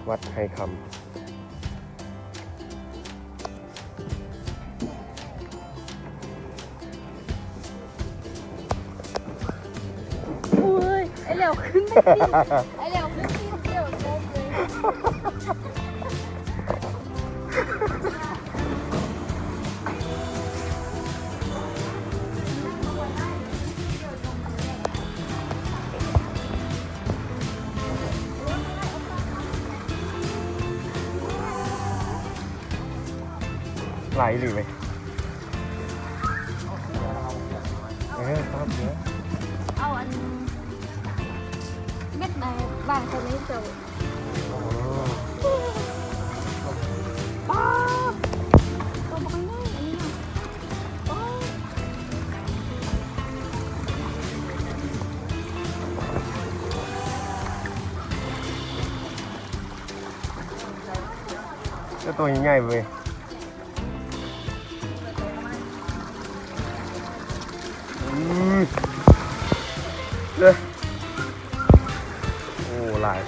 ວັດໄຮຄຳ. ໂອ້ຍ ໄອ້ແຫຼວຂຶ້ນໄປຕິ ໄອ້ແຫຼວຂຶ້ນຕິດດຽວຈົບເລີຍ. ຫຼາຍອີ່ຫຼີເວີຍ. ເອີ ຄາບເດີ ເອົາອັນເມັດມາວາງໃສ່ໃນເຈົ້າ. ອໍ ປ້າ ຕົວບັກໃຫຍ່ອັນນີ້ນະ. ໂອ້ ຕົວໃຫຍ່ເວີຍ. ອືມ ເອີ ໂອ້ ຫຼາຍ.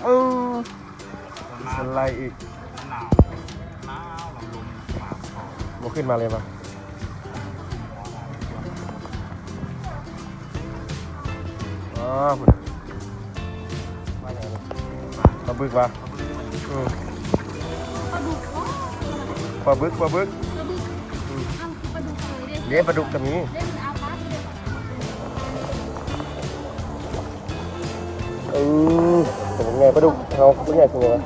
ເອີ ມັນໄລ່ອີກ. ໜາວ ໜາວ ລຳລົມ ບໍ່ຂຶ້ນມາເລີຍວະ. ອໍ ພຸ້ນ ປາບຶກວະ. ອືມ ປາບຶກ ປາບຶກ ປາບຶກ. ອືມ ເດ້ ປາດຸກກໍມີ. ເອີ ເປັນໄງປາດຸກເຮົາ ເປັນໄງ ເປັນໄງວະ?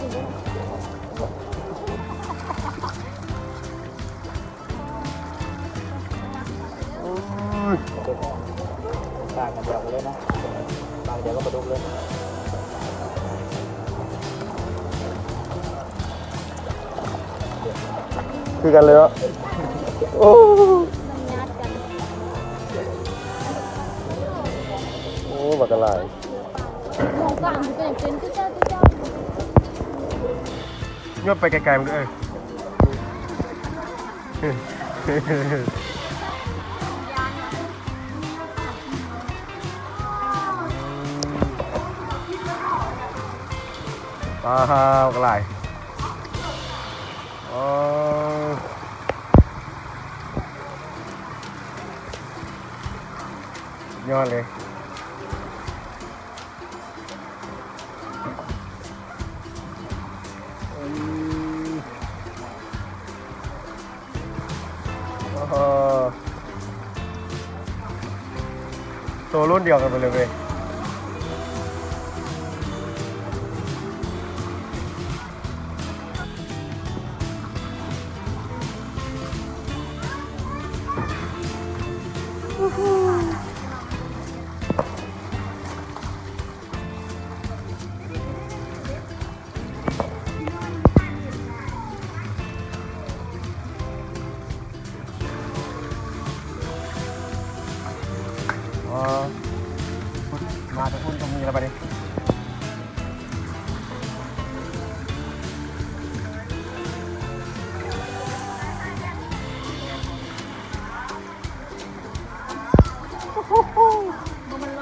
ໂອ້ຍ ຕ່າງກັນດຽວກັນເລີຍເນາະ ຕ່າງດຽວກັບປາດຸກເລີຍ. ຄືກັນເລີຍເນາະ. ໂອ້ ໂອ້ ບັກກະຫຼາຍ. ຍົດໄປໄກໆ ມັນເອີຍ. ປາ ບັກກະຫຼາຍ. ອໍ ຍອດເລີຍ. ອືມ ໂອ້ໂຫ ໂຕລຸ້ນດຽວກັນເບິດເລີຍເວີຍ. ອໍ ພຸ້ນ ມາແຕ່ພຸ້ນກໍມີແລ້ວບັດນີ້.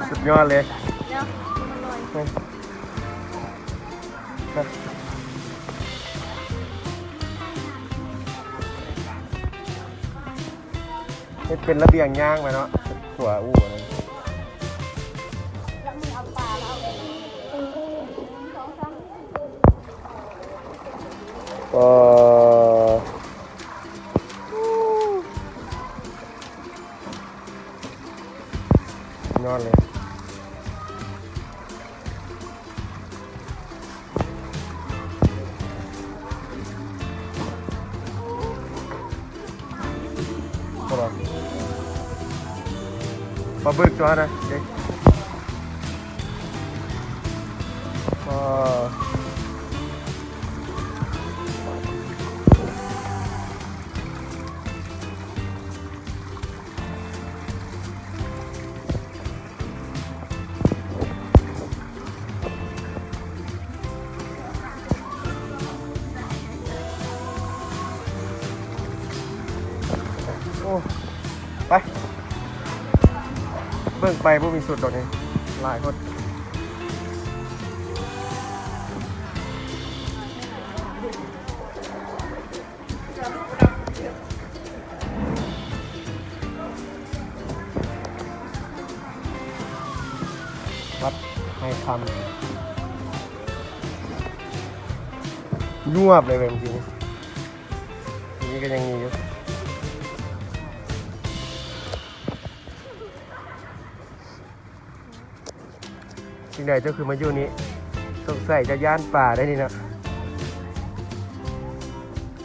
ສຸດຍອດເລີຍ. ເຮັດເປັນລະບຽງຍ່າງໄປເນາະ ຂົວອູ້ນັ້ນ. ເອີ ຍອດເລີຍ. ປາບຶກຕົວນັ້ນເດ້. ໂ ໄປ ເບິ່ງໄປບໍ່ມີສຸດດອກນີ້ ຫຼາຍໂພດ. ວັດໄຮ່ຄຳ ຍວບເລີຍເວີຍ ເມື່ອກີ້ນີ້ ນີ້ກໍຍັງມີຢູ່ ຈັ່ງໃດເຈົ້າຄືມາຢູ່ນີ້? ສົງໄສເຈົ້າຢ້ານປາໄດ໋ນີ້ເນາະ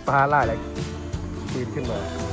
ປາຫຼາຍແລ້ວ ປີນຂຶ້ນມາ.